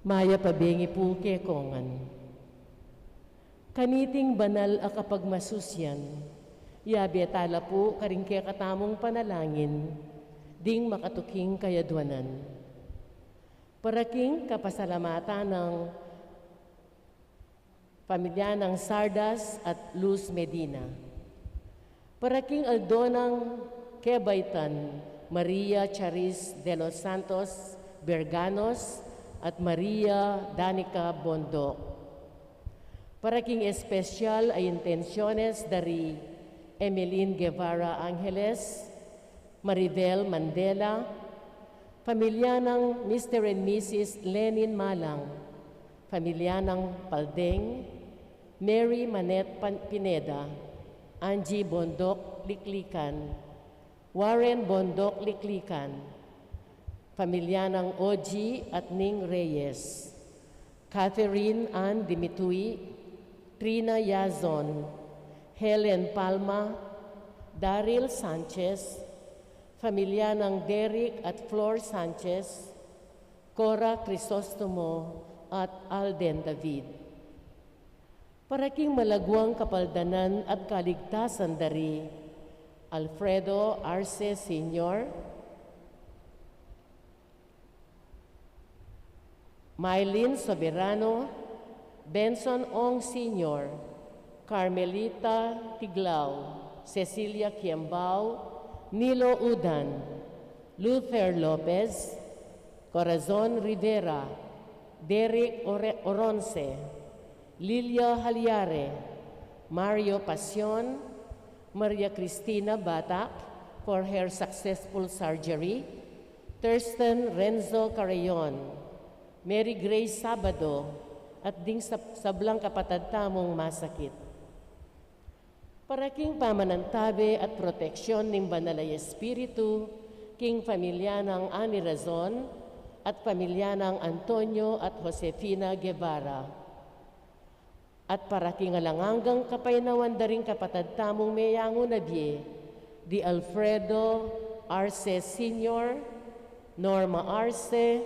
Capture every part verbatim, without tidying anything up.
Mayap a bengi pu kekongan. Kaniting banal a kapagmasusian, yabe tala pu karing kekatamung panalangin ding makatuking kayadwanan. Para king kapasalamatan nang pamilya nang Sardas at Luz Medina. Para king aldo nang kebaitan Maria Charis de los Santos Berganos at Maria Danica Bondoc. Para king espesyal a intensyones dari Emeline Guevara Angeles, Maribel Mandela, pamilya nang Mister and Missus Lenin Malang, pamilya nang Paldeng, Mary Manette Pan-, Pineda, Angie Bondoc Liklikan, Warren Bondoc Liklikan, pamilya nang Oji at Ning Reyes, Catherine Ann Dimitui, Trina Yazon, Helen Palma, Daryl Sanchez, pamilya nang Derek at Flor Sanchez, Cora Crisostomo at Alden David. Para king malaguang kapaldanan at kaligtasan dari Alfredo Arce Senior, Mylene Soberano, Benson Ong Senior, Carmelita Tiglao, Cecilia Kiambao, Nilo Udan, Luther Lopez, Corazon Rivera, Derek Ore-, Oronce, Lilia Haliare, Mario Pasion, Maria Cristina Batak for her successful surgery, Thurston Renzo Carreon, Mary Grace Sabado, at ding sab-, sablang kapatad tamung masakit. Para king pamanantabe at proteksyon ning Banal a Espiritu, king pamilya nang Ani Razon, at pamilya nang Antonio at Josefina Guevara. At para king alang anggang kapaynawan da ring kapatad tamung meyangu na bie, di Alfredo Arce Senior, Norma Arce,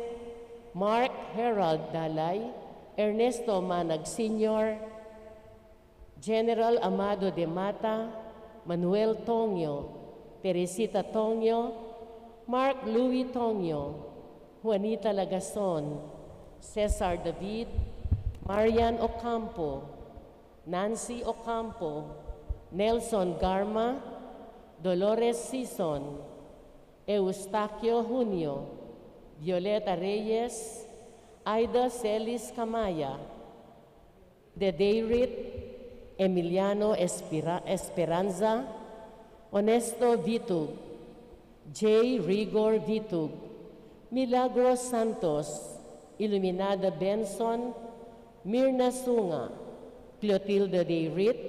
Mark Herald Dalay, Ernesto Manag Senior, General Amado de Mata, Manuel Tongyo, Teresita Tongyo, Mark Louis Tongyo, Juanita Lagason, Cesar David, Marian Ocampo, Nancy Ocampo, Nelson Garma, Dolores Sison, Eustaquio Junio, Violeta Reyes, Aida Celis Camaya, Dedeirit, Emiliano Espira-, Esperanza, Onesto Vitug, J. Rigor Vitug, Milagros Santos, Iluminada Benson, Mirna Sunga, Clotilda Deirit,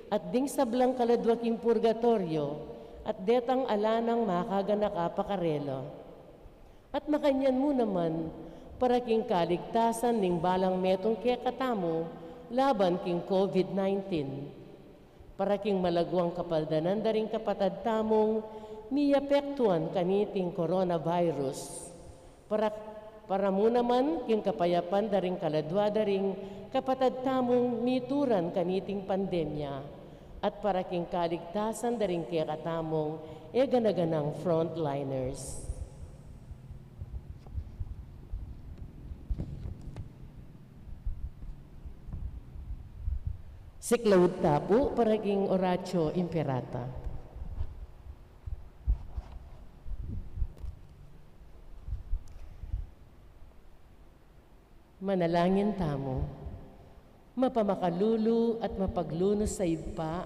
at ding sablang kaladwa king purgatoryo, at detang ala nang makaganaka pa karela. At makanyan mu naman, para king kaligtasan ning balang metung kekatamu laban king COVID nineteen. Para king malaguang kapaldanan da ring kapatad tamung miapektuan kaniting coronavirus. Para, para mu naman king kapayapan da ring kaladwa da ring kapatad tamung mituran kaniting pandemya. At para king kaligtasan da ring kekatamung e gana-ganang frontliners. Siklaud ta pu para king Oratio Imperata. Manalangin tamu. Mapamakalulu at mapaglunus a Ibpa,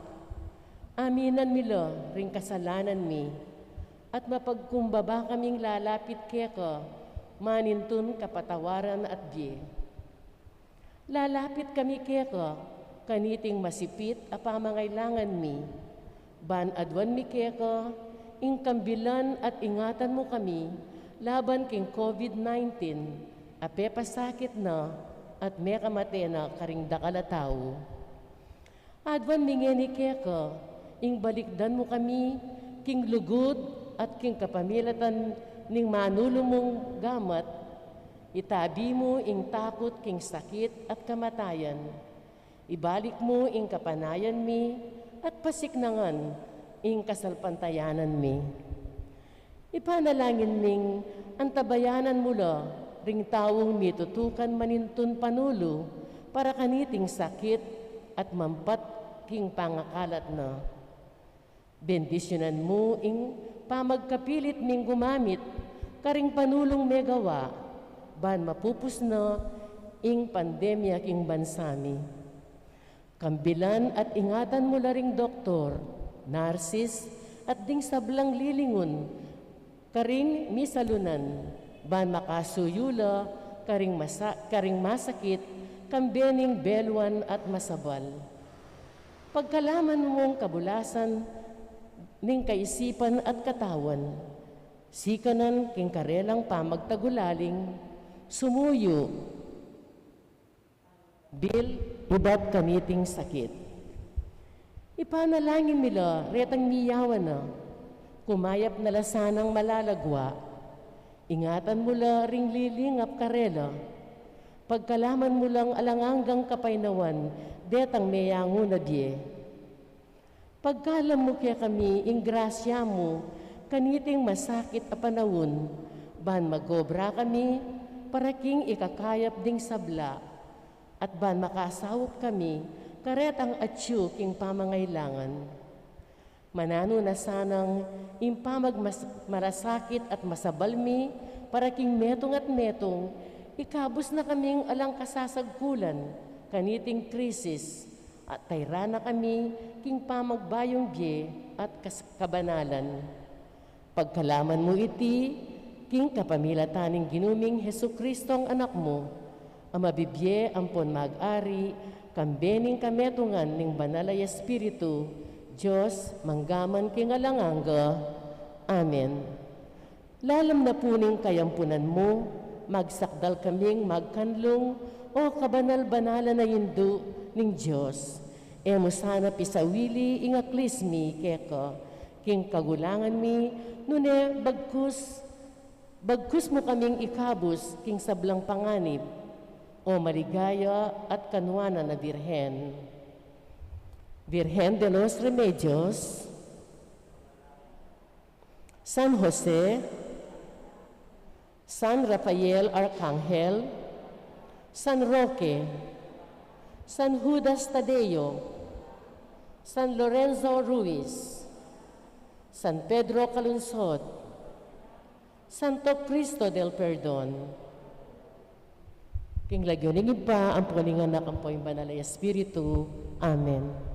aminan mi la ring kasalanan mi, at mapagkumbaba kaming lalapit keka, manintun kapatawaran at bie. Lalapit kami keka, kaniting masipit a pamangailangan mi, ban aduan mi keka, ing kambilan at ingatan mu kami, laban king COVID nineteen, a pepasakit na, at mekamate na karing dakal a tau. Aduan mi ngeni keka, ing balikdan mu kami, king lugud at king kapamilatan ning manulu mung gamat, Itabi mu ing takut king sakit at kamatayan. Ibalik mu ing kapanayan mi at pasiknangan ing kasalpantayanan mi. Ipanalangin ming antabayanan mu la ring taung mitutukan manintun panulu para kaniting sakit at mampat king pangakalat na. Bendisyunan mu ing pamagkapilit ming gumamit karing panulung megawa ban mapupus na ing pandemya king bansa mi. Kambilan at ingatan mu la ring doktor, narsis, at ding sablang lilingun karing misalunan, ban makasuyu la karing masa-, karing masakit, kambe ning beluan at masabal. Pagkalaman mung kabulasan ning kaisipan at katawan, sikanan king karelang pamagtagulaling, sumuyu, bil ibat kaniting sakit. Ipanalangin mi la retang miyawan na, kumayap na la sanang malalagwa. Ingatan mu la ring lilingap karela. Pagkalaman mu lang alang anggang kapaynawan detang meyangu na bie. Pagkalam mu kekami ing grasya mu kaniting masakit a panaun, ban mag-obra kami para king ikakayap ding sabla, at ban makasaup kami karetang atyu king pamangailangan. Mananu na sanang ing pamagmas-, marasakit at masabal mi para king metung at metung, ikabus na kaming alang kasasagkulan kaniting krisis, at tayra na kami king pamagbayung bie at kas-, kabanalan. Pagkalaman mu iti, king kapamilatan ning Ginu ming Jesucristo a Anak mu, a mabibie ampon mag-ari, kambe ning kametungan ning Banal a Espiritu, Dios, mangga man king alang angga. Amen. Lalam na pu ning kayampunan mu, magsakdal kaming magkanlung, O kabanal-banalan a Indu ning Dios. E mu sana pisawili ing aklis mi keka king kagulangan mi, nune bagkus, bagkus mu kaming ikabus king sablang panganib, O maligaya at kanuanan a Birhen. Virgen de los Remedios, San Jose, San Rafael Arcangel, San Roque, San Judas Tadeo, San Lorenzo Ruiz, San Pedro Calungsod, Santo Cristo del Perdon. King lagyu ning Ibpa, ampo ning Anak, ampo ing Banal a Espiritu. Amen.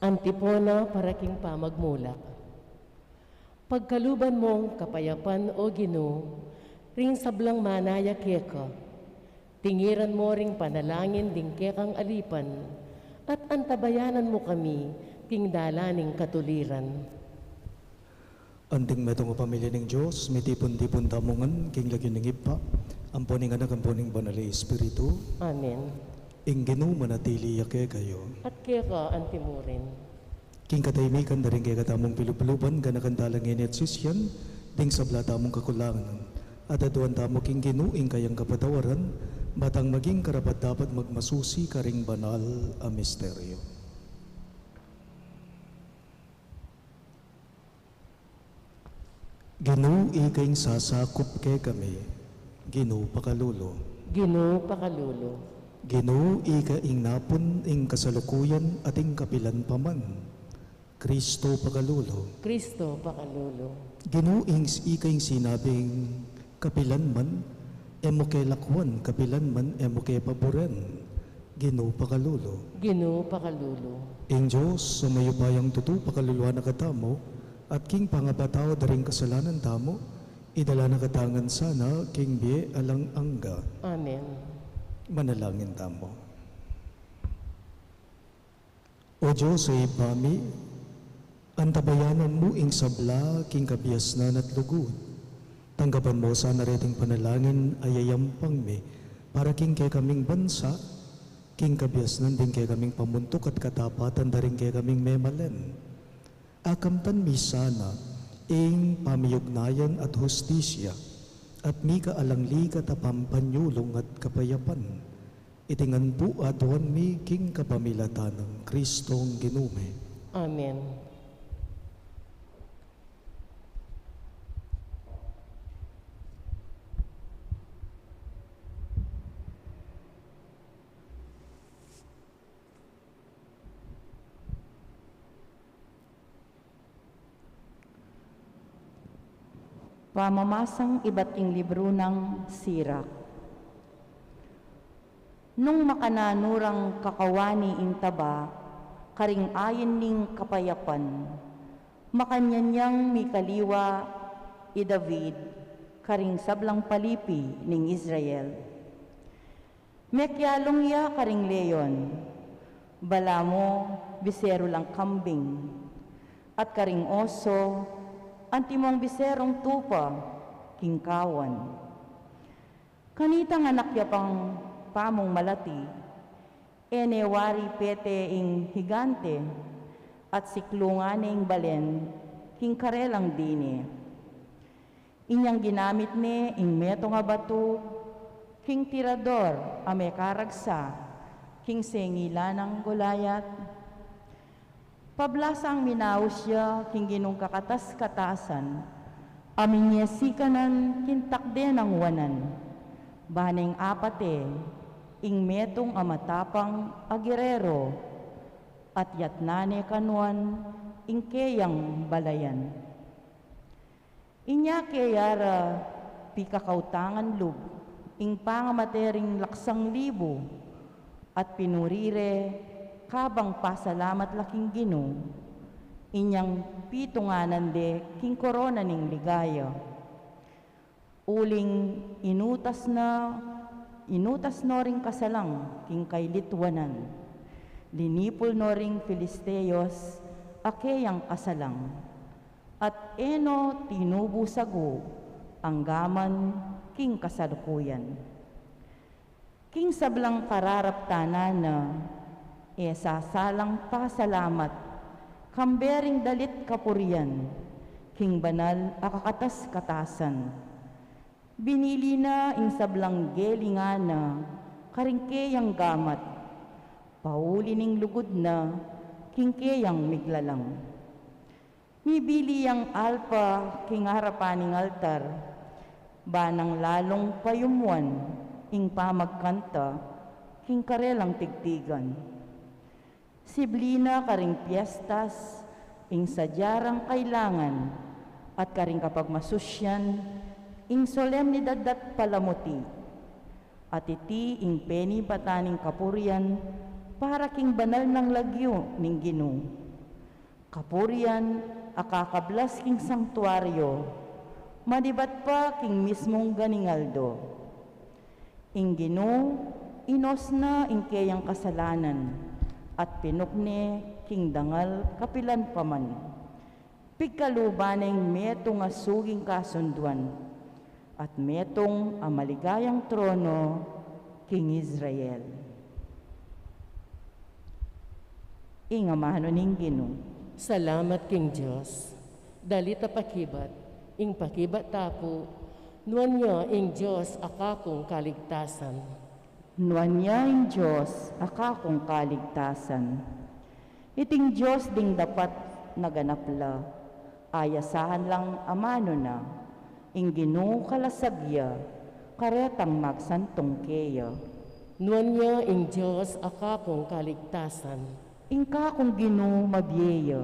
Antipona para king pamagmulak. Pagkaluban mong kapayapan, O Ginu, ring sablang manaya keka. Tingiran mo ring panalangin ding kekang alipan, at antabayanan mo kami king dalan ning katuliran. Anting metung a pamilya ning Dios, mitipun-tipun tamu ngan king lagyu ning Ibpa, ampo ning Anak, ampo ning Banal a Espiritu. Amen. Ing Ginu manatili ya kekayu. At keka antimurin. King katahimikan da ring kekatamung pilupluban, ganakan tala ngeni at sisian ding sabla tamung kakulangan, at aduan tamu king Ginu ing kayang kapatawaran, ba tang maging karapat-dapat magmasusi karing banal a misteryo. Ginu, ika ing sasakup kekami. Ginu, pakalulu. Ginu, pakalulu. Ginu, ika ing napun, ing kasalukuyan, at ing kapilan pa man. Kristo, pakalulu. Kristo, pakalulu. Ginu, ing, ika ing sinabing kapilan man e mu ke lakwan, kapilan man e mu ke paburen. Ginu, pakalulu. Ginu, pakalulu. Ing Dios a mayupayang tutu pakaluluan na katamu, at king pangapatawad da ring kasalanan tamu, idala na katamu ngan sana king bie alang angga. Amen. Manalangin tamu. O Dios a Ibpa mi, antabayanan mu ing sabla king kabiasnan at lugud. Tanggapan mu sana reting panalangin a yayampang mi para king kekaming bansa, king kabiasnan ding kekaming pamuntuk at katapatan da ring kekaming memalen. Akamtan mi sana ing pamiyugnayan at hustisya, at mika alang ligat a pampanyulung at kapayapan. Iti ngan pu aduan mi king kapamilatan nang Kristong Ginu mi. Amen. Pamamasang ibat king libru nang Sirak. Nung makananu rang kakawani ing taba karing ayin ning kapayapan, makanyan yang mikaliwa i David karing sablang palipi ning Israel. Mekialung ya karing leon, balamu biseru lang kambing, at karing oso, antimong biserung tupa king kawan. Kanitang anak ya pang pamung malati, e ne wari pete ing higante, at siklungan ne ing balen king karelang dine. Inyang ginamit ne ing metung a batu king tirador a mekaragsa king sengilan nang Goliat. Pablasang minaus ya king Ginung kakatas-katasan a minyesikanan king takde nang wanan, ba neng apate ing metung a matapang a gerero, at yatnan ne kanuan ing keyang balayan. Inya ke ya ra pikakautangan lub ing pangamate ring laksang libu, at pinuri re kabang pasalamat la king Ginu, inyang pitunganan de king korona ning ligaya. Uling inutas na, inutas no ring kasalang king kailitwanan, linipul no ring Filisteos a keyang kasalang. At e no tinubu sagu anggaman king kasalukuyan. King sablang kararaptanan na, e sasalang pasalamat, kambe ring dalit kapurian, king banal a kakatas-katasan. Binili na ing sablang gelingan na karing keyang gamat, pauli ning lugud na king keyang miglalang. Mibili yang alpa king arapan ning altar, ba nang lalung payumuan ing pamagkanta king karelang tigtigan. Sibli na karing piestas ing sadya rang kailangan, at karing kapagmasusian ing solemnidad at palamuti. At iti ing penipatan ning kapurian para king banal nang lagyu ning Ginu. Kapurian a kakablas king sangtuario, manibat pa king mismung ganing aldo. Ing Ginu inos na ing keyang kasalanan, at pinuk ne king dangal kapilan pa man. Pigkaluban ne ing metung a suging kasunduan, at metung a maligayang trono king Israel. Ing amanu ning Ginu. Salamat king Dios. Dalit a pakibat, ing pakibat tapu, nuan ya ing Dios a kakung kaligtasan. Nuan ya ing Dios a kakung kaligtasan. Iting Dios ding dapat na ganap la, ayasahan lang amanu na, ing Ginu kalasag ya, karetang magsantung keya. Nuan ya ing Dios a kakung kaligtasan. Ing kakung Ginu mabie ya,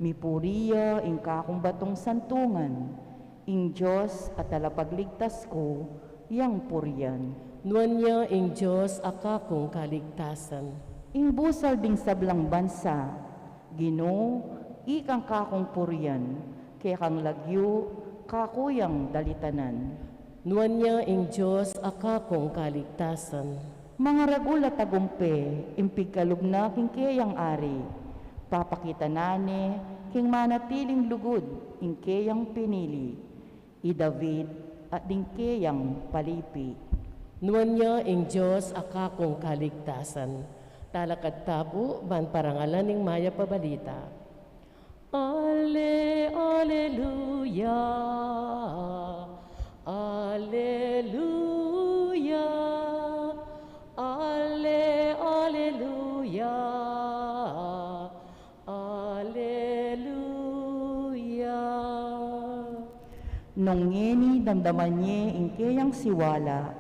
mipuri ya ing kakung batung santungan, ing Dios a talapagligtas ku, yang purian. Nuan ya ing Dios a kakung kaligtasan. Ing busal ding sablang bansa, Ginu, ikang kakung purian, kekang lagyu, kaku yang dalitanan. Nuan ya ing Dios a kakung kaligtasan. Mangaragul a tagumpe, ing pigkalub na king keyang ari, papakita na ne king manatiling lugud ing keyang pinili, i David at ding keyang palipi. Nuan ya ing Dios a kakung kaligtasan. Talakad tamu ban parangalan ing mayap a balita. Ale, aleluya, aleluya, ale, aleluya, aleluya. Nung ngeni damdaman ye ing keyang siwala,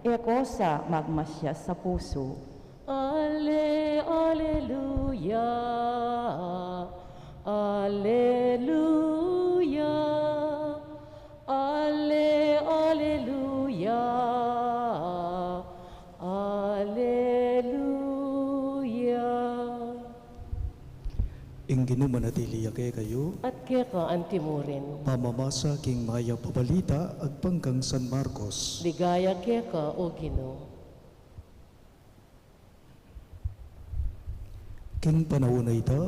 e ko sa magmasias a pusu. Ale, aleluya, aleluya, ale, aleluya, aleluya. Ing Ginu manatili ya kekayu. At keka antimurin. Pamamasa king mayap a balita agpang kang San Marcos. Ligaya keka, O Ginu. King panaun a ita,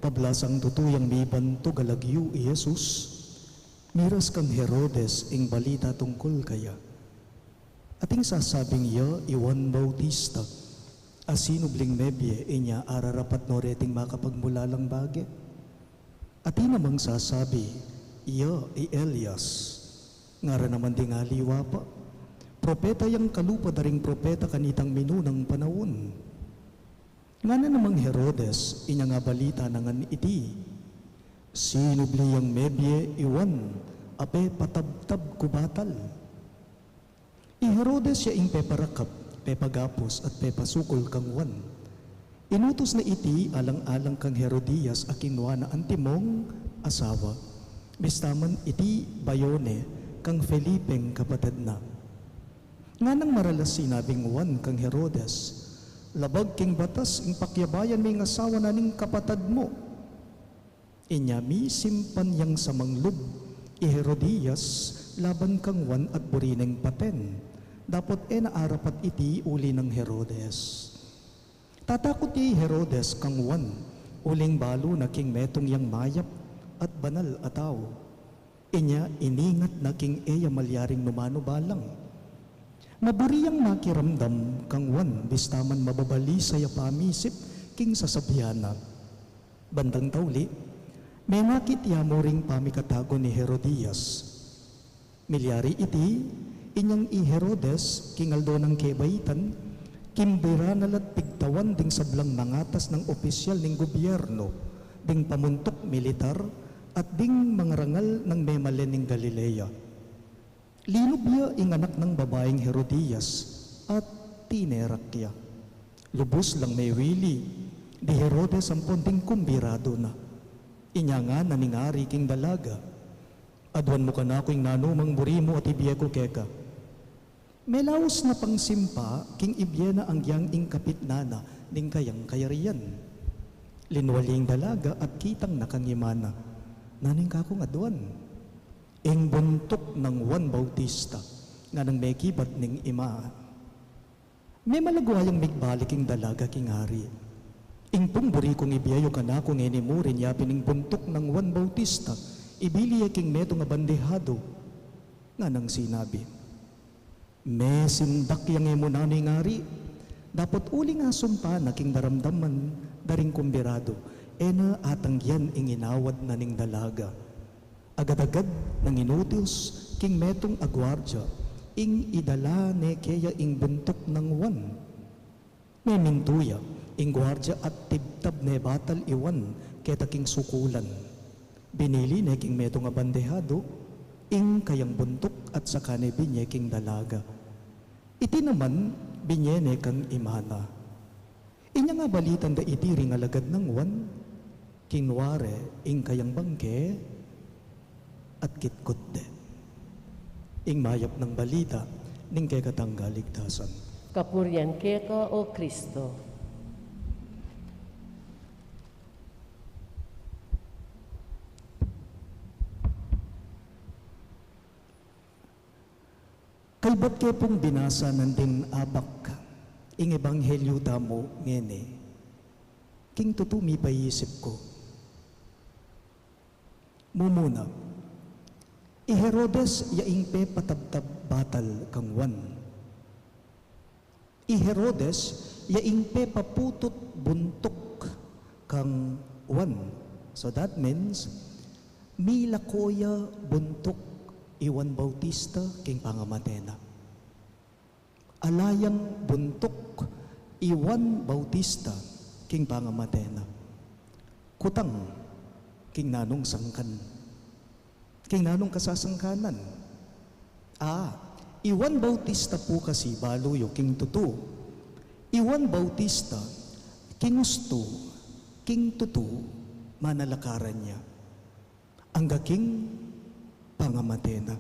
pablasang tutu yang mibantug a lagyu i Jesus, miras kang Herodes ing balita tungkul kaya. Ating sasabing iya i Juan Bautista, a sinubling mebie, inya ararapat no reting makapagmulalang bage. Atin namang sasabi, iya i Elias. Ngaran naman ding aliwa pa, propeta yang kalupa da ring propeta kanitang minunang panaun. Ngana namang Herodes, inyang abalita na ngan iti, sinubli yang mebie i Juan a pepatabtab ku batal. I Herodes ya ing peparakap, pepagapus, at pepasukul kang Juan. Inutus na iti alang-alang kang Herodias a kinua na antimong asawa, bista man iti bayu ne kang Felipeng kapatad na. Nganang maralas sinabing Juan kang Herodes, "Labag king batas ing pakiabayan me ing asawa na ning kapatad mu." Inya misimpan yang samanglub i Herodias laban kang Juan at buri neng paten, dapot e na arapat iti uli nang Herodes. Tatakut ya i Herodes kang Juan, uling balu na king metung yang mayap at banal a tau. Inya iningat na king e ya malyaring numanu balang. Maburi yang makiramdam kang Juan, bista man mababalisa ya pamisip king sasabian na. Bandang tauli, menakit ya mu ring pamikatago ni Herodias. Milyari iti, inyang i Herodes, king aldo nang kebaitan, kimbira na la't pigtawan ding sablang mangatas nang opisyal ning gobyerno, ding pamuntuk militar, at ding mangarangal nang memalen ning Galilea. Linub ya ing anak nang babaing Herodias, at tinerak ya. Lubus lang mewili, di Herodes ampon ding kumbiradu na. Inya ngana ning ari king dalaga, "Aduan mu kanaku ing nanumang buri mu at ibie ku keka." Melaus na pang simpa king ibie na anggiyang ing kapitnan na ning kayang kayarian. Linwal ya ing dalaga at kitang na kang ima na. Nanu ing kakung aduan? Ing buntuk nang Juan Bautista, nganang mekibat ning ima. Memalaguayang migbalik ing dalaga king ari. Ing pung buri kung ibie yu kanaku ngeni murin yapin ing buntuk nang Juan Bautista, ibili ye king metung a bandihadu, nganang sinabi. Mesindak yang e mu nanu ing ari, dapot uling asumpa na king daramdaman da ring kumbiradu, e na atanggian ing inawad na ning dalaga. Agad-agad nang inutus king metung a guardia, ing idala ne keya ing buntuk nang Juan. Memintu ya ing guardia at tibtab ne batal i Juan keta king sukulan. Binili ne king metung a bandihadu ing kayang buntuk at saka ne binye king dalaga. Iti naman binye ne kang ima na. Inyang abalitan da iti ring alagad nang Juan, kinua re ing kayang bangke at kitkut de. Ing mayap nang balita ning kekatang kaligtasan. Kapurian keka, O Kristo. Kaybat ke pung binasa nandin abak ing ebanghelyu tamu ngeni, king tutu mipaisip ku. Mumuna, i Herodes ya ing pepatabtab batal kang Juan. I Herodes ya ing pepaputut buntuk kang Juan. So that means, milako ya buntuk i Juan Bautista king pangamate na. Ala yang buntuk i Juan Bautista king pangamate na. Kutang, king nanung sangkan? King nanung kasasangkanan? A, i Juan Bautista pu kasi, balu yu, king tutu. I Juan Bautista, king ustu, king tutu, manalakaran ya. Angga king pangamate na.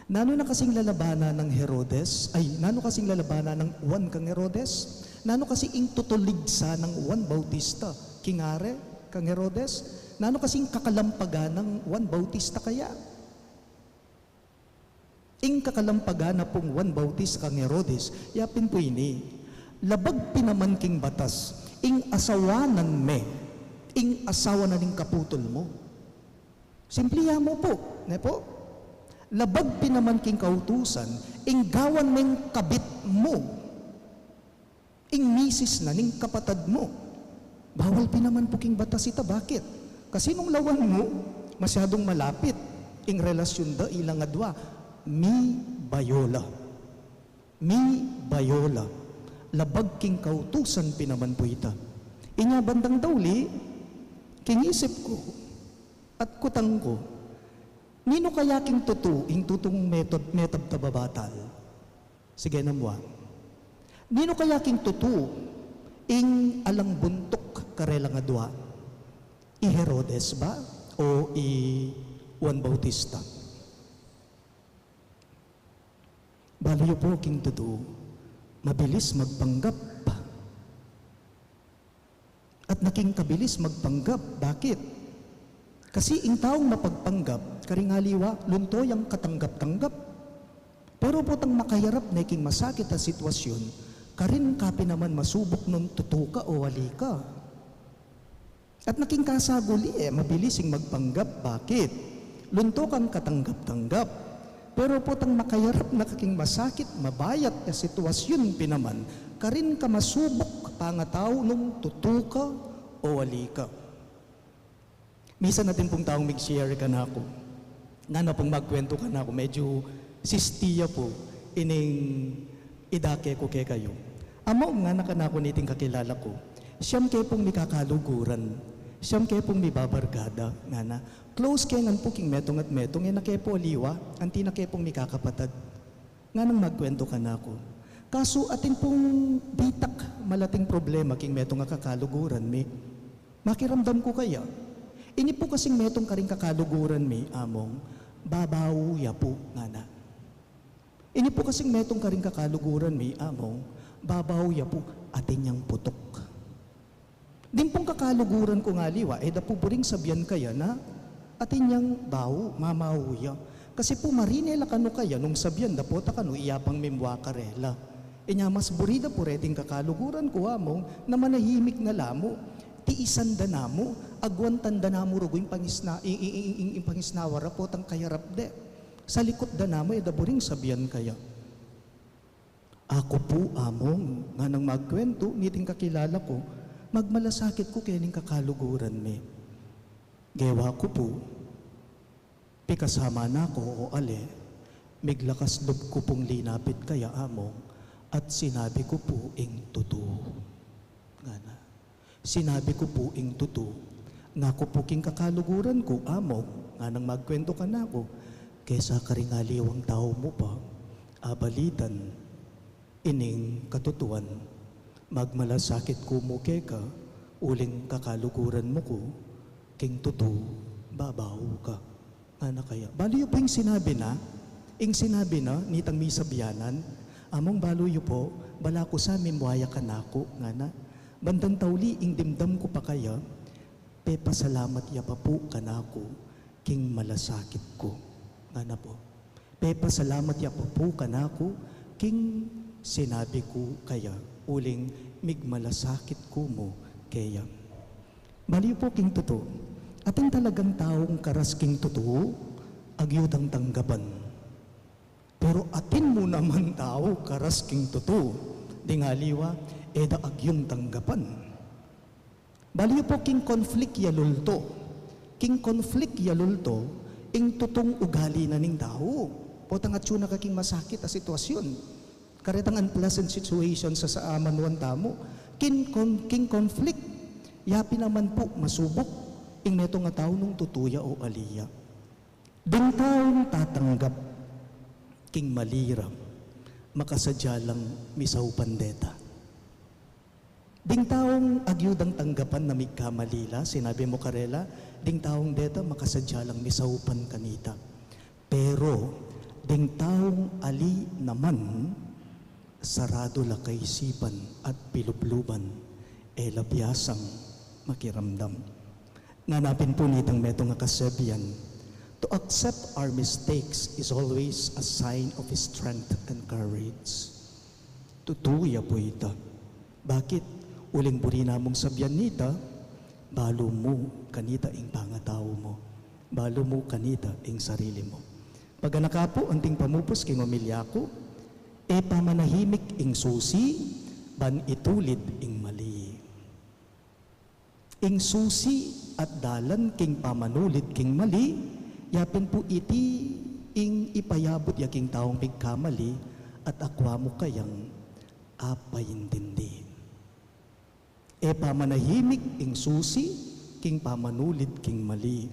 Nanu na kasing lalabanan nang Herodes, ay, nanu kasing lalabanan nang Juan kang Herodes? Nanu kasi ing tutuligsa nang Juan Bautista king ari kang Herodes? Nanu kasing kakalampagan nang Juan Bautista kaya? Ing kakalampagan na pung Juan Bautista kang Herodes, yapin pu ini, labag pin naman king batas, ing asawanan me ing asawa na ning kaputul mu. Simple ya mu pu, ne pu? Labag pin naman king kautusan, ing gawan meng kabit mu ing misis na ning kapatad mu. Bawal pin naman pu king batas ita, bakit? Kasi nung lawan mu, masyadung malapit ing relasyun da ilang adwa, mibayola. Mibayola. Labag king kautusan pin naman pu ita. Inya bandang dauli, king isip ku at kutang ku, ninu kaya king tutu ing tutung metod, metabtab a batal? Sige na mua. Ninu kaya king tutu ing alang buntuk karelang adwa? I Herodes ba o i Juan Bautista? Balu yu pu king tutu, mabilis magpanggap. At naking kabilis magpanggap. Bakit? Kasi ing taung mapagpanggap, karing aliwa, lunto yang katanggap-tanggap. Pero potang makayarap ne king masakit a sitwasyun, karin ka pin naman masubuk nung tutu ka o ali ka. At naking kasaguli e, mabilis ing magpanggap. Bakit? Lunto kang katanggap-tanggap. Pero potang makayarap na ka king masakit, mabayat a sitwasyun pin naman, karin ka masubuk pangatau nung tutu ka o ali ka. Misan atin pung taung mig-share kanaku, ngana pung magkuwentu kanaku, medyu sisti ya pu ining idake ku kekayu. Among, ngana kanaku niting kakilala ku, siyam ke pung mikakaluguran, siyam ke pung mibabarkada, ngana. Close ke ngan pu king metung at metung, e na ke pu aliwa, anti na ke pung mikakapatad. Nganang magkuwentu kanaku. Kasu atin pung bitak malating problema king metung a kakaluguran mi. Makiramdam ku kaya, ini pu kasing metung karing kakaluguran mi, Among, babau ya pu, ngana. Ini pu kasing metung karing kakaluguran mi, Among, babau ya pu, atin yang putuk. Ding pung kakaluguran ku ngaliwa, e da pu buring sabian kaya na atin yang bau, mamau ya. Kasi pu marine la kanu kaya nung sabian da pu ta kanu iya pang mimua karela. Inya mas buri da pu reting kakaluguran ku, Among, na manahimik na la mu, tiisan da na mu, agwantan da na mu rugu ing pangisna-, ing, ing, ing, ing, ing pangisnawa ra potang kayarap de. Salikut da na mu, e da buring sabian kaya. Aku pu, Among, nganang magkuentu niting kakilala ku, magmalasakit ku kening kakaluguran mi. Gewa ku pu, pikasama na ku o ali, miglakas lub ku pung linapit kaya, Among, at sinabi ku pu ing tutu. Ngana. Sinabi ku pu ing tutu. Ngaku pu king kakaluguran ku, Among, nganang magkuentu kanaku, kesa karing aliwang tau mu pa abalitan ining katutuan, magmalasakit ku mu keka, uling kakaluguran mu ku, king tutu, babau ka. Ngana kaya. Balu yu pu ing sinabi na, ing sinabi na, nitang misabianan, Among, balu yu pu, balaku sa mimua ya kanaku, ngana. Bandang tauli ing dimdam ku pa kaya, pepasalamat ya pa pu kanaku, king malasakit ku. Ngana pu. Pepasalamat ya pa pu kanaku, king sinabi ku kaya, uling migmalasakit ku mu keya. Balu yu pu king tutu. Atin talagang taung karas king tutu, agyu dang tanggapan. Pero atin mu naman tau karas king tutu, ding aliwa, e da agyung tanggapan. Balu yu pu king conflict ya lulto. King conflict ya lulto, ing tutung ugali na ning tau. Potang atyu na ka king masakit a sitwasyun. Karetang unpleasant situation sa, sa amanuan tamu. King con-, king conflict, ya pin naman pu masubuk ing metung a tau nung tutu ya o ali ya. Ding taung tatanggap king mali ra, makasadya lang misaupan deta. Ding taung agyu dang tanggapan na migkamali la, sinabi mu karela, ding taung deta makasadya lang misaupan kanita. Pero ding taung ali naman, saradu la kaisipan at pilubluban, e la biasang makiramdam. Ngana pin pu nitang metung a kasabian, to accept our mistakes is always a sign of strength and courage. Tutu ya pu ita. Bakit? Uling buri namung sabian nita, balu mu kanita ing pangatau mu, balu mu kanita ing sarili mu. Paganaka pu anting pamupus king omilya ku, e pamanahimik ing susi, ban itulid ing mali. Ing susi at dalan king pamanulid king mali, ya pin pu iti ing ipayabut ya king taung migkamali, at akwa mu kayang apaintindi. E pamanahimik ing susi king pamanulid king mali.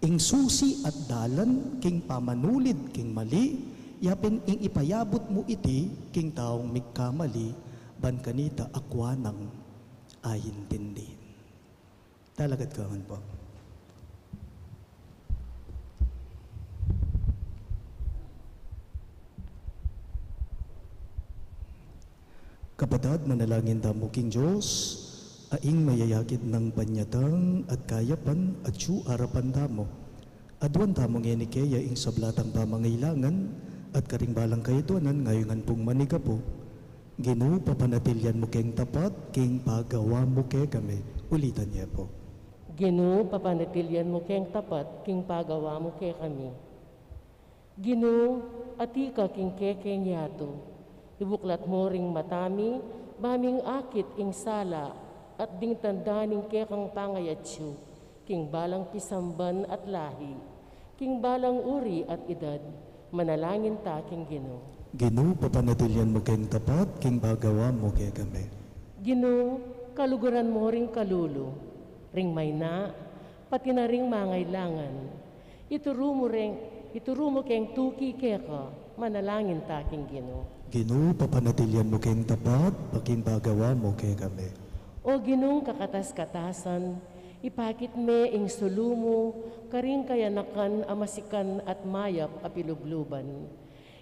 Ing susi at dalan king pamanulid king mali, ya pin ing ipayabut mu iti king taung migkamali, ban kanita akwa nang aintindi. Talakad ka man pu. Kapatad, manalangin tamu king Dios, a ing mayayakit nang panyatang at kayapan atyu arapan tamu. Aduan tamu ngeni keya ing sabla tang pamangailangan, at karing balang kayadwanan ngayungan pung manigapu. Ginu, papanatilian mu keng tapat king pagawa mu kekami. Ulitan ye pu. Ginu, papanatilian mu keng tapat king pagawa mu kekami. Ginu, atiu ka king kekeng yatu, ibuklat mu ring mata mi, ba ming akit ing sala at ding tanda ning kekang pangayatyu king balang pisamban at lahi, king balang uri at idad, manalangin ta king Ginu. Ginu, papanatilian mu keng tapat king pagawa mu kekami. Ginu, kaluguran mu ring kalulu, ring mayna, pati na ring mangailangan. Ituru mu reng, ituru mu keng tuki keka, manalangin ta king Ginu. Ginu, papanatilian mu keng tapat king pagawa mu kekami. O Ginung kakatas-katasan, ipakit me ing sulu mu karing kayanakan a masikan at mayap a pilubluban.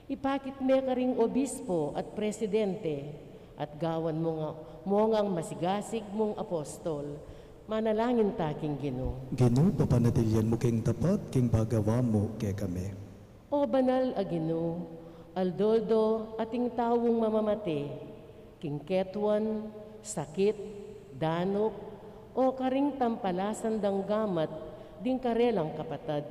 Ipakit me karing obispo at presidente, At gawan mu nga, mu ngang masigasig mung apostol. Manalangin ta king Ginu. Ginu, papanatilian mu keng tapat king pagawa mu kekami. O banal a Ginu, aldo-aldo ating taung mamamate king ketuan, sakit, danup, o karing tampalasan dang gamat ding karelang kapatad.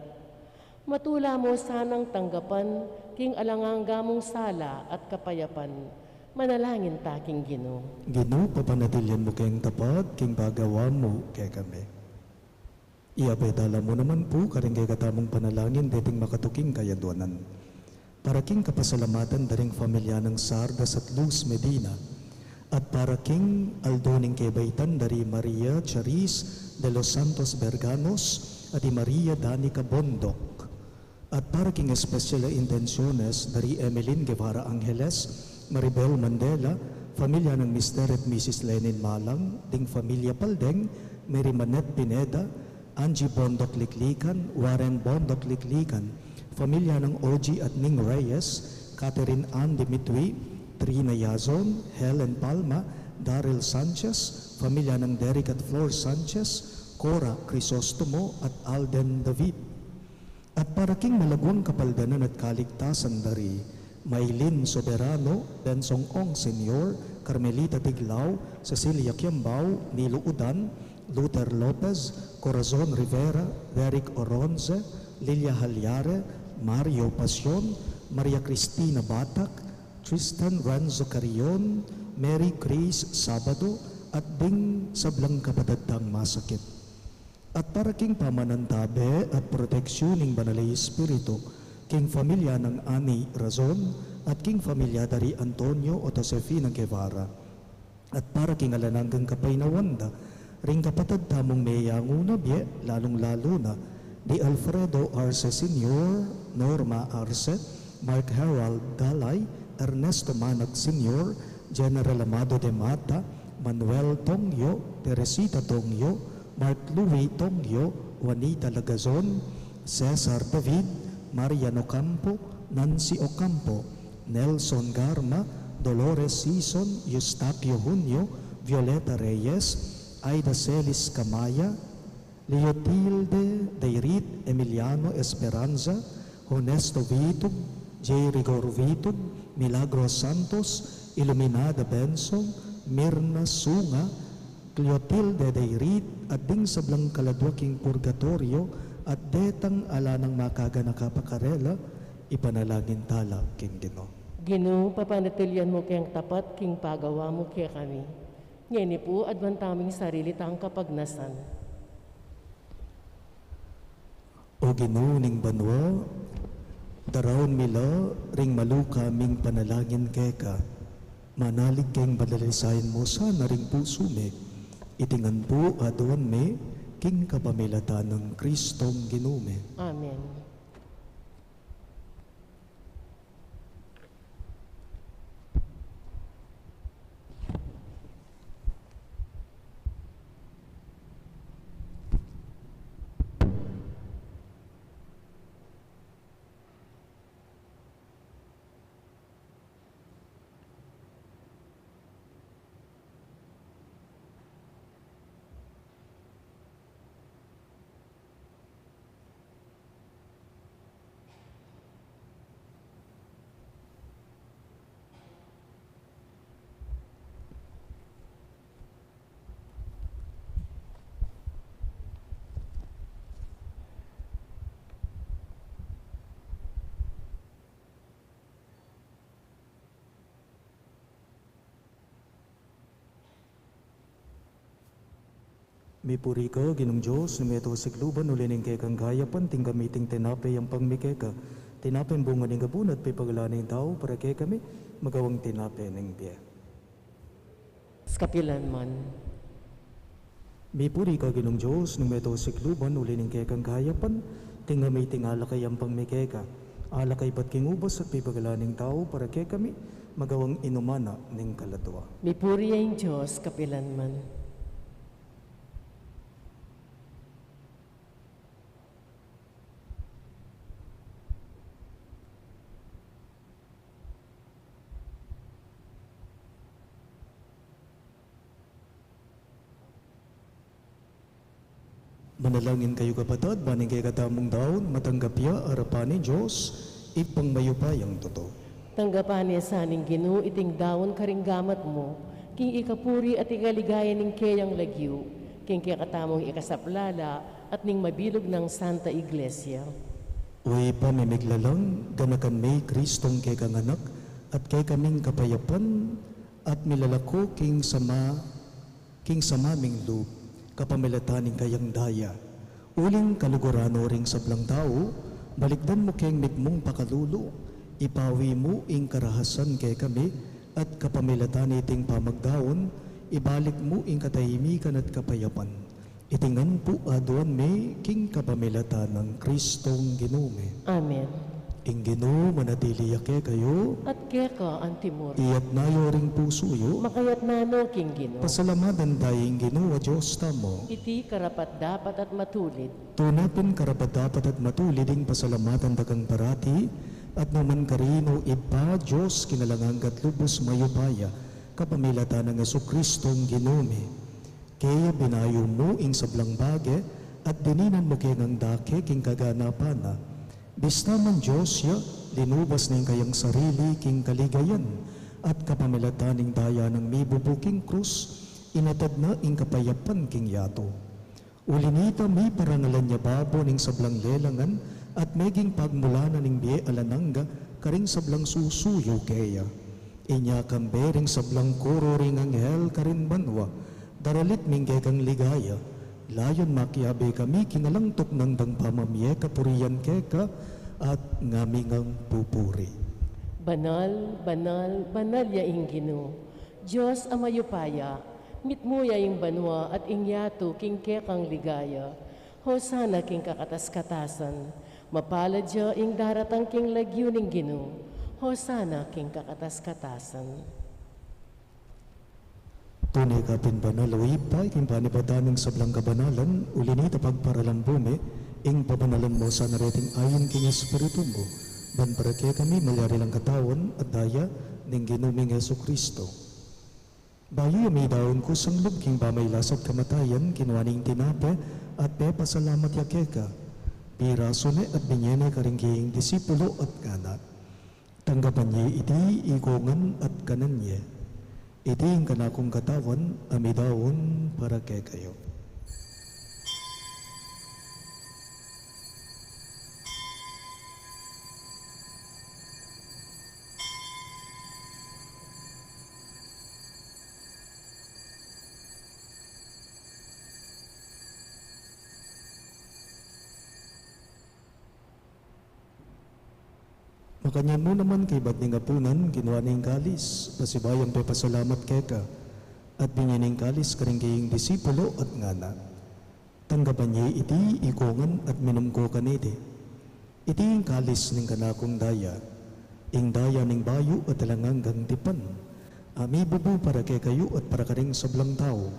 Matula mu sanang tanggapan king alang angga mung sala at kapayapan. Manalangin ta king Ginu. Ginu, papanatilian mu keng tapat king pagawa mu kekami. Iabet tala mu naman pu karing kekatamung panalangin deting makatuking kayadwanan. Para king kapasalamatan da ring familia nang Sardas at Luz Medina, at para king aldo ning kebaitan da ri Maria Charis de los Santos Berganos at i Maria Danica Bondoc, at para king espesyal a intensiones da ri Emeline Guevara Angeles, Maribel Mandela, familia nang Mister at Missus Lenin Malang, ding familia Paldeng, Mary Manette Pineda, Angie Bondoc Liklikan, Warren Bondoc Liklikan, familia nang Ogie at Ning Reyes, Catherine Ann Dimitri, Trina Yazon, Helen Palma, Daryl Sanchez, familia nang Derek at Flor Sanchez, Cora Crisostomo, at Alden David. At para king malaguang kapaldanan at kaligtasan da ri Maylin Soberano, Bensong Ong Senior, Carmelita Tiglao, Cecilia Kiambao, Nilo Udan, Luther Lopez, Corazon Rivera, Derek Oronze, Lilia Halyare, Mario Pasion, Maria Cristina Batak, Tristan Renzo Carrion, Mary Grace Sabado, at ding sablang kapatad tang masakit. At para king pamanantabe at proteksyon ning Banal a Espiritu, king familia nang Ani Razon, at king familia da ri Antonio at Josefina Guevara. At para king alang anggang kapaynawan da ring kapatad tamung meyangu na bie, lalung-lalu na di Alfredo Arce Senior, Norma Arce, Mark Harold Dalay, Ernesto Manag Senior, General Amado de Mata, Manuel Tongyo, Teresita Tongyo, Mark Louis Tongyo, Juanita Lagazon, Cesar David, Marian Ocampo, Nancy Ocampo, Nelson Garma, Dolores Sison, Eustaquio Junio, Violeta Reyes, Aida Celis Camaya, Leotilde Dairit, Emiliano Esperanza, Honesto Vitug, J. Rigor Vitug, Milagros Santos, Iluminada Benson, Mirna Sunga, Cleotilde Dairit, at ding sablang kaladua king purgatoryo, at detang ala nang makaganaka pa karela, ipanalangin tala king Ginu. Ginu, papanatilian mu keng tapat king pagawa mu kekami. Ngeni pu, aduan taming sarili tang kapagnasan. O Ginu ning banua, daraun mi la ring maluka ming panalangin keka. Manalig keng padalisayan mu sana ring pusu mi. Iti ngan pu aduan mi king kapamilatan nang Kristong Ginu mi. Amen. Mipuri ka, Ginung Dios, ning meto sikluban, uli ning kekang kayapan, tinggap mi iting tinape yampang mi keka. Tinapeng bunga ning kabun at pepagalan ning tau, para kekami magawang tinape ning bie. Kapilan man. Mipuri ka, Ginung Dios, ning meto sikluban, uli ning kekang kayapan, tinggap mi iting alak a yampang mi keka. Alak a ibat king ubas at pepagalan ning tau, para kekami magawang inuman na ning kaladua. Mipuri ya ing Dios kapilan man. Manalangin kayu, kapatad, ban ing kekatamung daun matanggap ya arapan ning Dios, Ibpang mayupayang tutu. Tanggapan na sa ning Ginu iting daun karing gamat mu, king ikapuri at ikaligaya ning keyang lagyu, king kekatamung ikasaplala at ning mabilug nang Santa Iglesia. O Ibpa mi miglalang, ganakan mi i Kristong kekang Anak, at kekaming kapayapan, at milalako king sama, king sama ming lub, kapamilatan ning kayang daya. Uling kaluguran no ring sablang tau, balikdan mu keng mitmung pakalulu, ipawi mu ing karahasan kekami, at kapamilatan niting pamagdaun, ibalik mu ing katahimikan at kapayapan. Iti ngan pu aduan mi king kapamilatan nang Kristong Ginu mi. Amen. Ing Ginu manatili ya kekayu. At keka antimurin. Iyatas yu ring pusu yu. Makayatas no king Ginu. Pasalamatan taya ing Ginu a Dios tamu. Iti karapat-dapat at matulid. Tune pin karapat-dapat at matulid ing pasalamatan da kang parati, at nukarin man, o Ibpa, Dios king alang angga at lubus mayupaya, kapamilatan nang Jesukristong Ginu mi. Kaya binayu mu ing sablang bage, at dininan mu keng dake king kaganapan na. Bista man Dios ya, linubas na ing kayang sarili king kaligayan, at kapamilatan ning daya nang mibubu king krus, inatad na ing kapayapan king yatu. Uli nita, miparangalan ya babo ning sablang lelangan, at meging pagmulan na ning bie alang angga karing sablang susuyu keya. Inya kambe ring sablang koro ring anghel karin banua, daralit ming kekang ligaya, layun makiabe kami king alang tuknang dang pamamie kapurian keka, at ngami ngang pupuri. Banal, banal, banal ya ing Ginu, Dios a mayupaya, mitmu ya ing banua at ing yatu king kekang ligaya. Hosana king kakatas-katasan. Mapalad ya ing daratang king lagyu ning Ginu. Hosana king kakatas-katasan. Tune ka pin banal, o Ibpa, king panibatan ning sablang kabanalan, uli nita pagparalan mu mi, ing pabanalan mu sana reting ain king Espiritu mu, ban para kekami malyari lang katawan at daya ning Ginu ming Jesucristo. Bayu ya midaun kusang lub king pamailas at kamatayan, kinua ne ing tinape, at pepasalamat ya keka. Pirasu ne at binye ne karing keyang disipulu at ngana: Tanggapan ye iti ikong ngan at kanan ye. Iti ing kanakung katawan a midaun para kekayu. Makanyan mu naman, kaybat ning apunan, kinua ne ing kalis, pasibayu yang pepasalamat keka, at binye ne ing kalis karing keyang disipulu at ngana: Tanggapan ye iti ikong ngan at minum ko kaniti. Iti ing kalis ning kanakung daya, ing daya ning bayu at alang anggang tipan, a mibubu para kekayu at para karing sablang tau,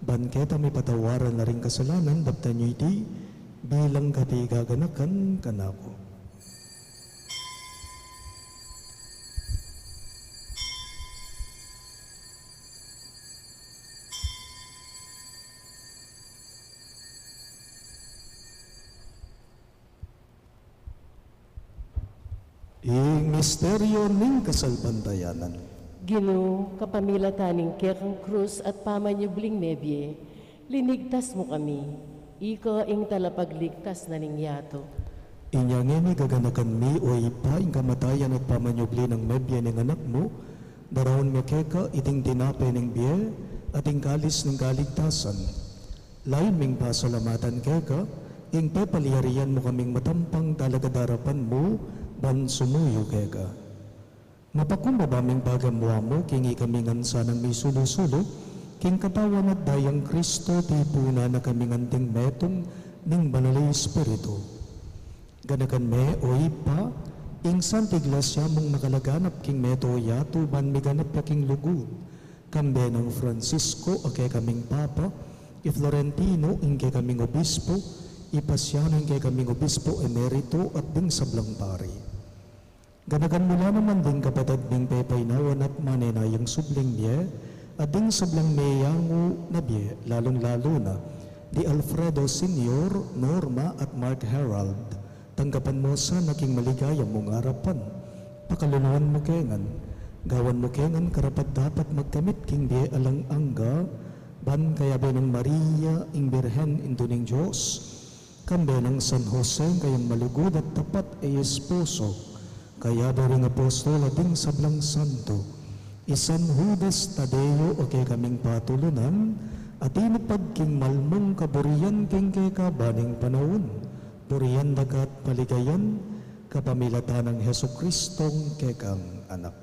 ban keta mipatawaran la ring kasalanan. Daptan yu iti bilang kapigaganakan kanaku. Ing misteryu ning kasalpantayanan. Ginu, kapamilatan ning kekang krus at pamanyubling mebie, linigtas mu kami. Ika ing talapagligtas na ning yatu. Inya ngeni gaganakan mi, o Ibpa, ing kamatayan at pamanyubli nang mebie ning Anak mu, daraun mi keka iting tinape ning bie at ing kalis ning kaligtasan. Layun ming pasalamatan keka ing pepalyarian mu kaming matampang talaga darapan mu ban sumuyu keka. Mapakumbaba ming pagamuan mu king ikami ngan sanang misulu-sulu king katawan at dayang Kristo, tipunan na kaming anting metung ning Banal a Espiritu. Ganakan me, o Ibpa, ing Santa Iglesia mung makalaganap king meto yatu ban miganap ya king lugud. Kambe nang Francisco a kekaming Papa, i Florentino ing kekaming Obispo, i Pasiano ing kekaming Obispo Emerito at ding sablang pari. Ganakan mu la naman ding kapatad ming pepainawan at manenayang subling mie, at ding sablang meyangu na bie, lalung-lalu na di Alfredo Senior, Norma at Mark Herald. Tanggapan mu sana king maligaya mung arapan. Pakaluluan mu ke ngan. Gawan mu ke ngan karapat-dapat magkamit king bie alang angga, ban kayabe nang Maria, ing Birhen, Indu ning Dios, kambe nang San Jose, ing kayang malugud at tapat a esposo, kayabe ring apostol at ding sablang santo, i San Judas Tadeo a kekaming patulunan, a tinupad king mal mung kaburian king kekaban ning panaun, burian da ka at paligayan, kapamilatan nang Jesucristong kekang Anak.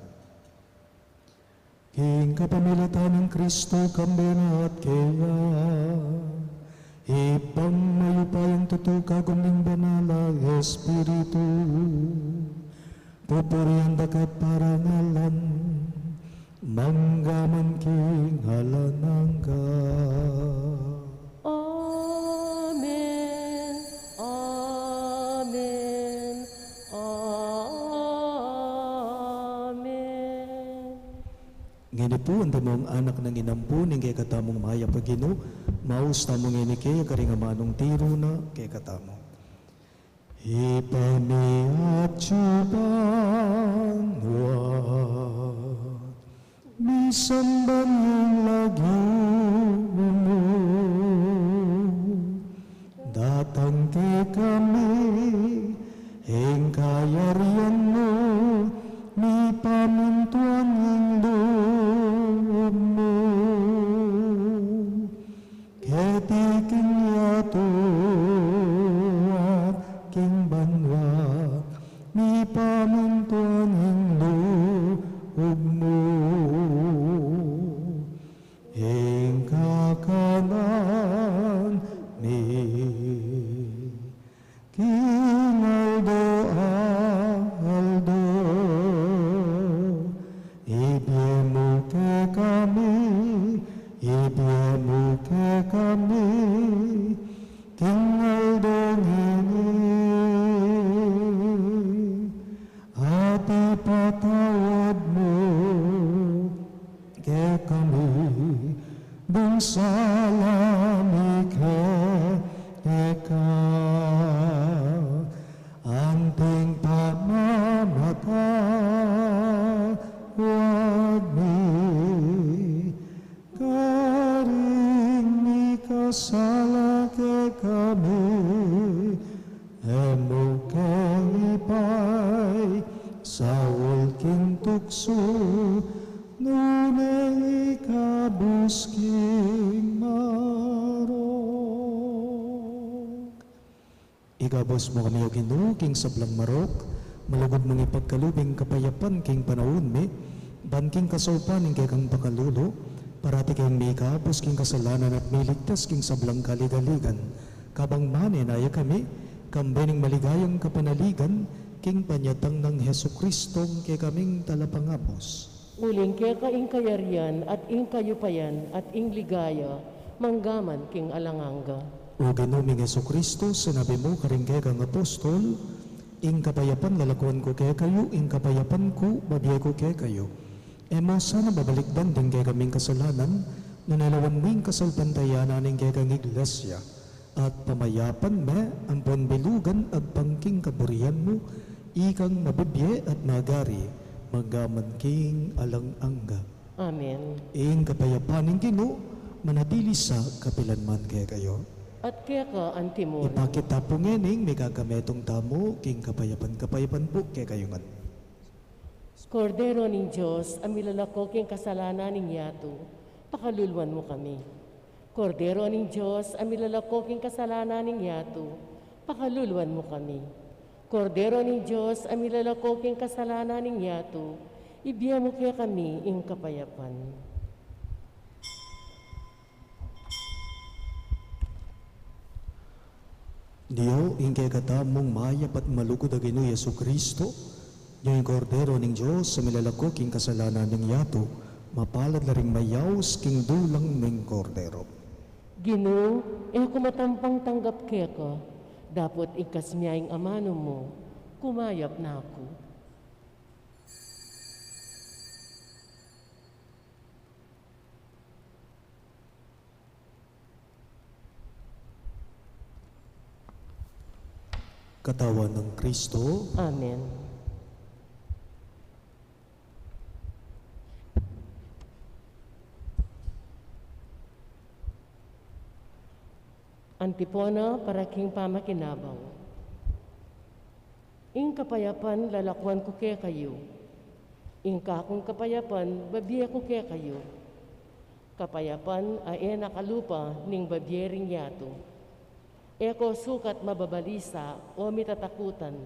King kapamilatan nang Kristo, kambe na at keya, Ibpang mayupayang tutu, kagum ning Banal a Espiritu, pupurian da ka at parangalan, mangga man king alang angga. Amen. Amen. Amen. Ngeni pu, antimong anak nang inampu ning kekatamung mayap a Ginu, maus tamu ngeni kaya karing amanung tiru na kekatamu. Ibpa mi atsu ka banua, misamban ya ing lagyu mu, datang kekami ing kayarian mu, mipamintuan ing lub mu keti king yatu at king banua, mipamintuan ing lub mu. Ing kakanan mi king aldo-aldo, ibie mu kekami, ibie mu kekami king aldo ngeni, at ipatawad mu kekami ding sala mi keka, anting pamamatawad mi karing mikasala kekami, e mu ke ipaisaul king tuksu, nune ikabus king marok. Ikabus mu kami, O Ginu, king sablang marok, malugud mung ipagkalub ing kapayapan king panaun mi, ban king kasaupan ning kekang pakalulu, parati keng mikabus king kasalanan at miligtas king sablang kaligaligan. Kabang manenaya kami, kambe ning maligayang kapanaligan, king panyatang nang Jesucristong kekaming Talapangabus. Uling keka ing kayarian, at ing kayupayan, at ing ligaya, manggaman king alang angga. O Ginu ming Jesucristo, sinabi mu karing kekang apostol, ing kapayapan lalakuan ku kekayu, ing kapayapan ku babie ku kekayu. E mu sana babalikdan ding kekaming kasalanan, nune lawan mu ing kasalpantayanan ning kekang Iglesia, at pamayapan me ampon bilugan agpang king kaburian mu, ikang mabibie at magari, manggaman king alang angga. Amen. Ing kapayapan ning Ginu, manatili sa kapilan man kekayu. At keka antimu rin. Ipakit ta pu ngening mikakametung tamu king kapayapan, kapayapan pu kekayu ngan. Kordero ning Dios, a milalako king kasalanan ning yatu, pakaluluan mu kami. Kordero ning Dios, a milalako king kasalanan ning yatu, pakaluluan mu kami. Kordero ning Dios, a milalako king kasalanan ning yatu, ibie mu kekami ing kapayapan. Dios, ing kekatamung mayap at malugud a Ginu Jesucristo, Dios ing Kordero ning Dios, a milalako king kasalanan ning yatu, mapalad la ring mayaus king dulang ning Kordero. Ginu, e ku matampang tanggap keka, dapot igkas mu ya ing amanu mu, kumayap na ku. Katawan ng Kristo. Amen. Antipona para king pamakinabang. Ing kapayapan lalakwan ku kekayu, ing kakung kapayapan babie ku kekayu. Kapayapan a e na kalupa ning babie ring yatu. E ko sukat mababalisa o mitatakutan.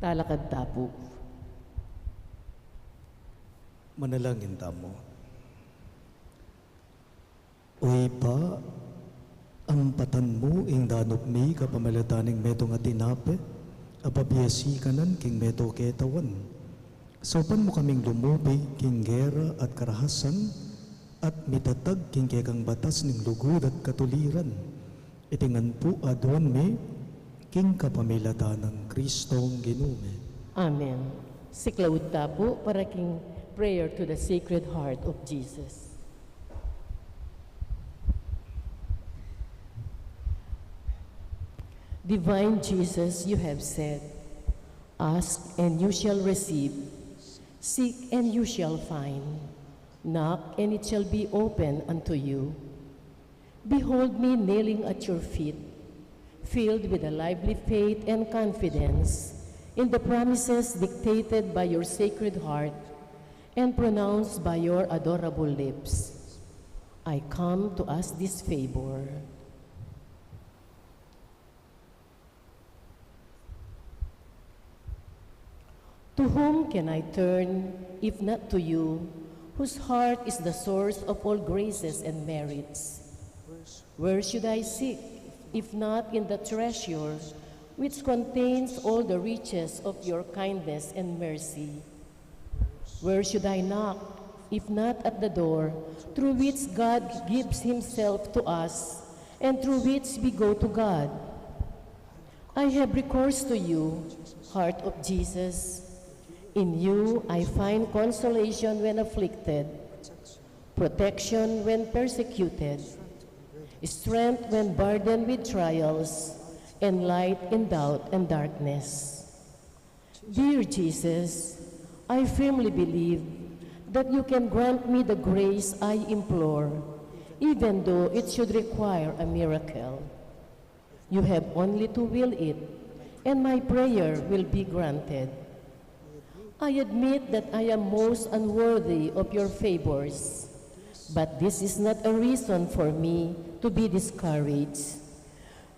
Talakad ta pu. Manalangin tamu. O Ibpa, ampatan mu ing danup mi kapamilatan ning metung a tinape a pabiasi kanan king metung a ketawan. Saupan mu kaming lumubig king gera at karahasan at mitatag king kekang batas ning lugud at katuliran. Iti ngan pu aduan mi king kapamilatan nang Kristong Ginu mi. Amen. Siklaud ta pu para king prayer to the Sacred Heart of Jesus. Divine Jesus, you have said, "Ask and you shall receive, seek and you shall find, knock and it shall be open unto you." Behold me kneeling at your feet, filled with a lively faith and confidence in the promises dictated by your Sacred Heart and pronounced by your adorable lips. I come to ask this favor. To whom can I turn, if not to you, whose heart is the source of all graces and merits? Where should I seek, if not in the treasure which contains all the riches of your kindness and mercy? Where should I knock, if not at the door through which God gives himself to us and through which we go to God? I have recourse to you, Heart of Jesus. In you I find consolation when afflicted, protection when persecuted, strength when burdened with trials, and light in doubt and darkness. Dear Jesus, I firmly believe that you can grant me the grace I implore, even though it should require a miracle. You have only to will it, and my prayer will be granted. I admit that I am most unworthy of your favors, but this is not a reason for me to be discouraged.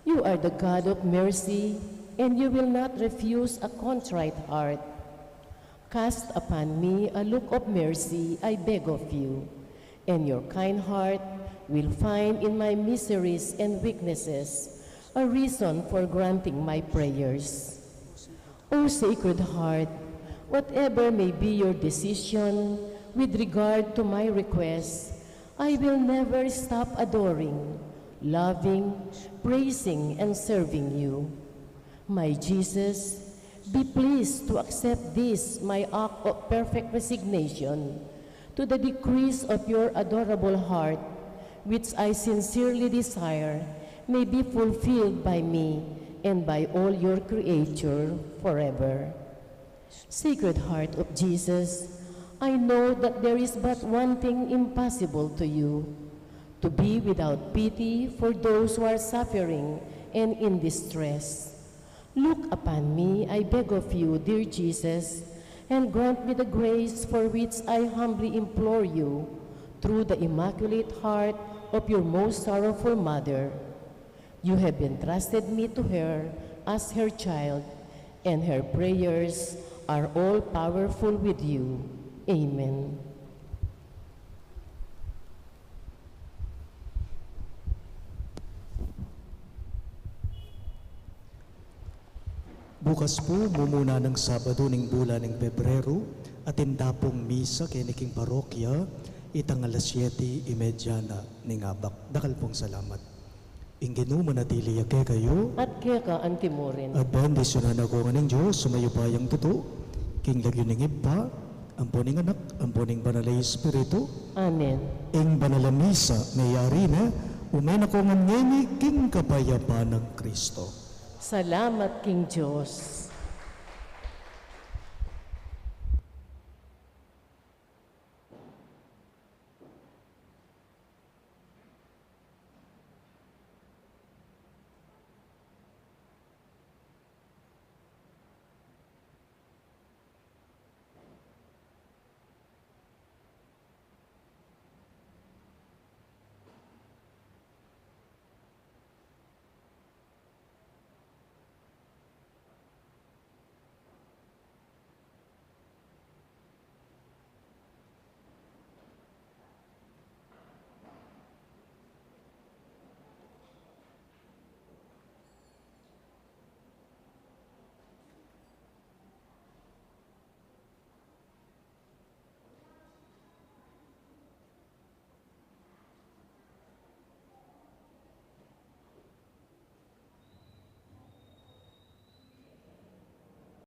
You are the God of mercy, and you will not refuse a contrite heart. Cast upon me a look of mercy, I beg of you, and your kind heart will find in my miseries and weaknesses a reason for granting my prayers. O Sacred Heart, whatever may be your decision with regard to my request, I will never stop adoring, loving, praising, and serving you. My Jesus, be pleased to accept this my act of perfect resignation to the decrees of your adorable heart, which I sincerely desire may be fulfilled by me and by all your creature forever. Sacred Heart of Jesus, I know that there is but one thing impossible to you, to be without pity for those who are suffering and in distress. Look upon me, I beg of you, dear Jesus, and grant me the grace for which I humbly implore you through the Immaculate Heart of your most sorrowful Mother. You have entrusted me to her as her child, and her prayers are all powerful with you. Amen. Bukas pu, mumuna nang Sabado ning bulan ning Pebrero, atin da pung misa keni king parokya, itang alas siyete y media na ning abak. Dakal pung salamat. Ing Ginu manatili ya kekayu. At keka anti mu rin. At bendisyunan na kayu ngan ning Dios a mayupayang tutu, king lagyu ning Ibpa, ampo ning Anak, ampo ning Banal a Espiritu. Amen. Ing banal a misa meyari na, ume na kayu ngan ngeni king kapayapan nang Kristo. Salamat king Dios.